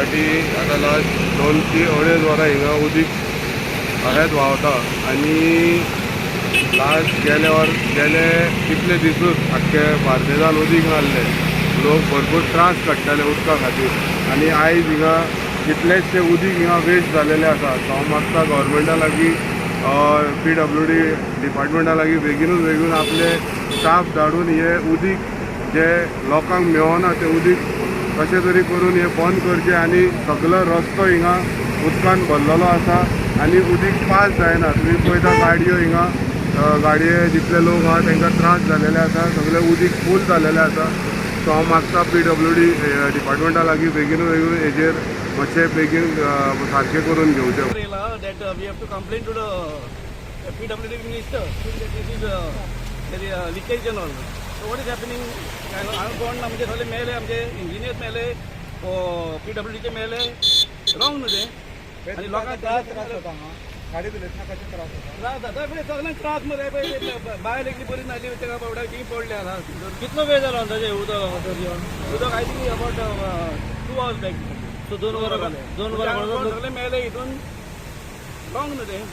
फाटीं आतां लास्ट 2 ती अडेज वरां हिंगा उदीक अशेंच व्हांवता आनी लास्ट गेले वर गेले कितले दिसूच आख्खे बार्देजान उदीक नासलें. लोक भरपूर त्रास काडटाले उदका खातीर आनी आयज हिंगा कितलेशे उदीक हिंगा वेस्ट जालेले आसा. सो हांव मागता गव्हर्मेंटा लागीं, पीडब्ल्यूडी डिपार्टमेंटा लागीं, बेगिनूच बेगीन आपले स्टाफ धाडून हे उदीक जे लोकांक मेळना तें उदीक कशें तरी करून हे बंद करचें. आनी सगलो रस्तो हिंगा उदकान भरलेलो आसा आनी उदीक पास जायना. तुमी पळयता गाडयो हिंगा, गाडये जितले लोक आहा तांकां त्रास जालेले आसा. सगळे उदीक फूल जालेलें आसा. सो हांव मागता पीडब्ल्यूडी डिपार्टमेंटा लागीं, बेगीनूच बेगीन हेजेर मातशें बेगीन सारकें करून घेवचें. That we have to complain to the PWD minister that this is there is leakage and all. So what is happening? हांवें कोण ना, म्हणजे सगळे मेले, आमचे इंजिनियर मेले, पीडब्ल्यूडीचे मेले. रॉंग न्हू तें? आनी लोकांक त्रास. त्रास जाता हांगा गाडी चलयतना? कशे त्रास जाता? त्रास जाता पळय, सगळ्यांक त्रास मरे. पळय, बायल एकली बरी नासली, ताका बावड्याक ती पडली आतां. कितलो वेळ जालो अंदाजे उदक हांगासर येवन? उदक I think about 2 hours back. So 2 वरां, 2 वरां. सगळे मेले हितून. रॉंग न्हू तें?